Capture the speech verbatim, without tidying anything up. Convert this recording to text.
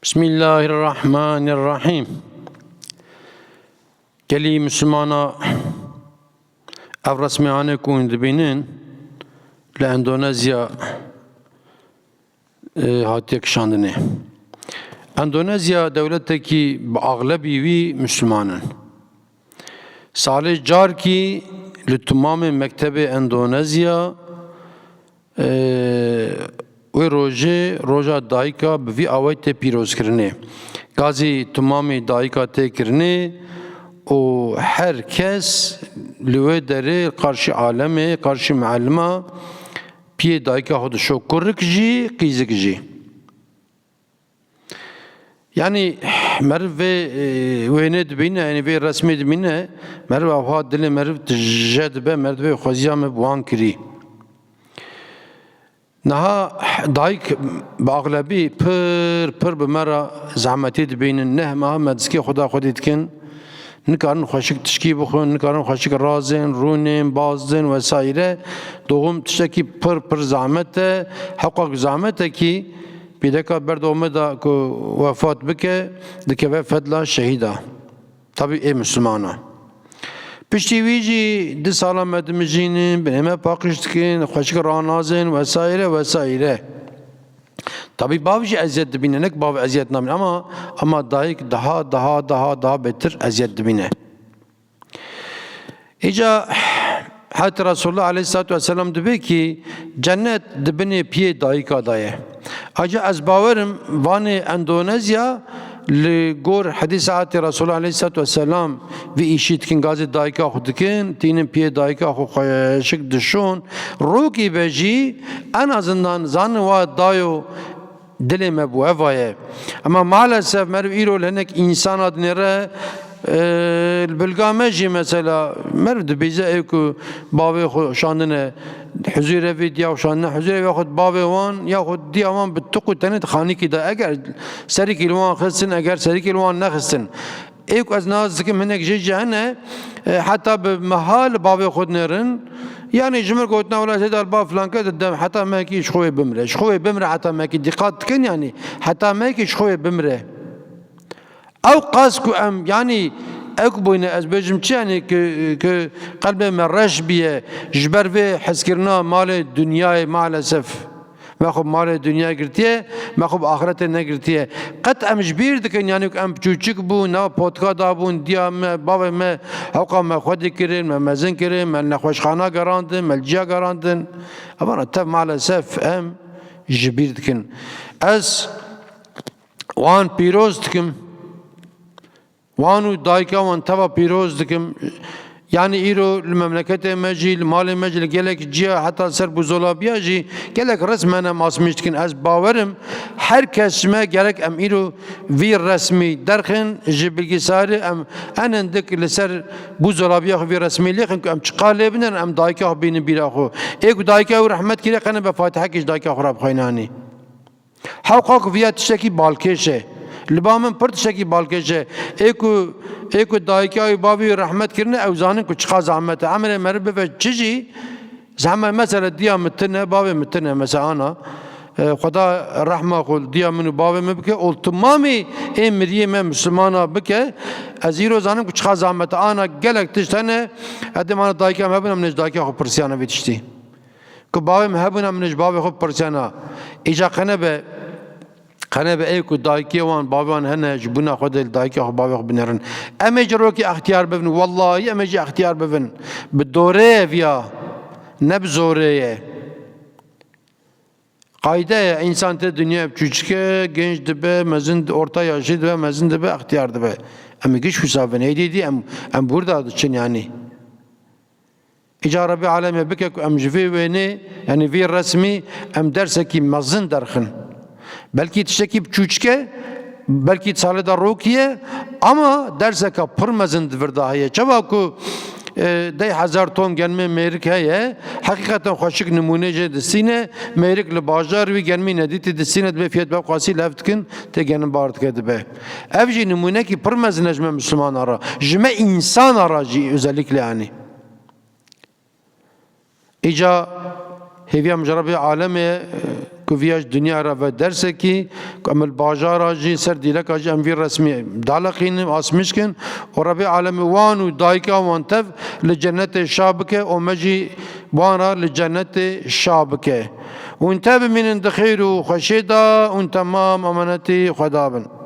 Bismillahirrahmanirrahim. Gelî Mislimana, ev resmê hanê ku hûn dibînin, li Endonezya, e, hatiye kişandinê. Endonezya dewletekî bi axlebî wî Misliman in. Salê carkî li timamê mektebê Endonezya, e, wê rojê roja dayika bi vî awayî tê pîrozkirinê. Gazî timamî dayika tê kirinê û her kes li wê derê qarşî alemê, qarşî meelima piyê dayika xwe dişo, kurik jî, qîzik jî. Yanî meriv vê, e, wênê dibîne, yanî vê resmê dibîne, meriv ewha dilê meriv tije dibe, meriv dibê xweziya min bi wan kirî. Niha dayik bi axlebî pir, pir bi me re zehmetî dibînin. Neh meha me diskê xwe da xwedî dikin. Nikarin xweşik tişkî bixwin, nikarin xweşik razên, rûnên, bazdin vesaire. Doğum tiştekî pir, pir zehmet e. Hewqa ku zehmetekî pîdeka ber doğumê de ku wefat bike, dikeve fedla şehîda. Tabî ê Mislimana. Piştî wî jî du sala me dimijînin, binê me paqij dikin, xweşik ranazên vesaire vesaire. Tabî bav jî eziyet dibîne, nek bav eziyet nabîne ama, ama dayik daha, daha, daha, daha betir eziyet dibîne. Îca Hezretî Resulullah aleyhissalatu vesselam dibê ki cennet di binê piyê dayika de ye. Aca ez bawerim vanê Endonezya li gor hedîsa Hezretî Resulullah aleyhissalatu vesselam vî îşî dikin, gazê dayika xwe dikin, tînin piyê dayika xwe xweşik dişon, rokî be jî en azından zanin wa dayo dilê me bi we va ye. Ema maalesef meriv îro li hinek însana dinêre, e, li bilga me jî mesela meriv dibêje ew ku bavê xwe şandine huzûrê vê diya û şandine huzûrê vê xwe bavê wan ya xwe diya wan bi tiq û tenê di xanîkî de. Eger serîkî li wan xistin, eger serîkî li wan nexistin, ê ku ez nas dikim hinek jê jî hene, e, heta bi meha li bavê xwe dinêrin. Yanî ji min gotina wela Seyda li ba filanke didem, heta mehekî ji xwe wê bimre. Ji xwe wê bimre heta mehekî. Dîqat dikin yanî. Heta mehekî ji xwe wê bimre. Ew qas ku em, yanî ew ku bûyne, ez bêjim çi yanî ki, ki qelbê me reş biye, ji ber vê hezkirina malê dinyayê maalesef. Me xwe bi malê dinya girtiye, me xwe bi axretê negirtiye. Qet em ji bîr dikin, yanî ku em çûçik bûn, nav potka da bûn, diya me, bavê me hewqa me xwedî kirin, me mezin kirin, me li nexweşxana gerandin, me li ciya gerandin. Evana tev maalesef em ji bîr dikin. Ez wan pîroz dikim. Wan û dayika wan teva pîroz dikim. Yanî îro li memleketê me jî, li malê me jî, li gelek ciya heta ser bûzolabiya jî gelek resm hene em asmîş dikin. Ez bawerim her kes ji me gerek em îro vî resmî derxin ji bilgisayarê, em en hindik li ser bûzolabiya xwe vî resmî lêxin ku em çiqa lê binin, em dayika xwe bînin bîra xwe. Ê ku dayika wî rehmet kiriye qene be fatihekê ji dayika xwe re bixweyne hanî. Hewqa ku viya tiştekî balkêş e. Li ba min pir tiştekî balkêş e. Ê ku, ê ku dayika wî bavê wî rehmet kirine, ew zanin ku çiqa zehmet e. Emrê meriv bibe çi jî, zehmet, mesela diya min tune, bavê min tune, mesela ana, e, Xweda rehma xwe diya min û bavê min bike, û timamî ê miriyê me Mislimana bike, ez îro zanim ku çiqa zehmet e. Ana gelek tişt hene, edê mana dayika em hebûn, em ne ji dayika xwe pirsiyane vê tiştî. Ku bavê min hebûna, min ji bavê xwe pirsiyana. Îca qene be, qene be ê ku dayikê wan, bavê wan hene, ji bûna xwe de li dayika xwe, bavê xwe binêrin. Em ê ji rokê extiyar bibin. Wellahî em ê jî extiyar bibin. Bi dorê ye viya, ne bi zorê ye. Qayde ye, însan tê dinyayê bi çûçik e, genç dibe, mezin, orta yaşî dibe, mezin dibe, extiyar dibe. Em ê giş wisa bin. Êdî dî em, em burada diçin yanî. Îca Rebî Alemê bike ku em ji vê wênê, yanî vê resmî, em dersekî mezin derxin. Belkî tiştekî biçûçik e, belkî salê de rokî ye, ama derseka pir mezin di vir de heye. Çawa ku, e, deh hezar ton genimê mêrik heye, heqîqeten xweşik nimûnê jê distîne, mêrik li bajar wî genimî nedîtî distîne, dibê fiyet bi ew qasî lev dikin, tê genim bar dike dibe. Ev jî nimûnekî pir mezin e ji me Mislimana re, ji me însana re jî özellikle yanî. Îca hêviya min ji Rebê Alemê, e, ku viya ji dinya re ve dersekî, ku em li bajara jî ser dîreka jî em vî resmî daleqînin, asmîş kin û Rebê Alemê wan û dayika wan tev li cennetê şa bike û me jî wan re li cennetê şa bike. Hûn tev bimînin di xêr û xweşê de, hûn temam emanetî Xweda bin.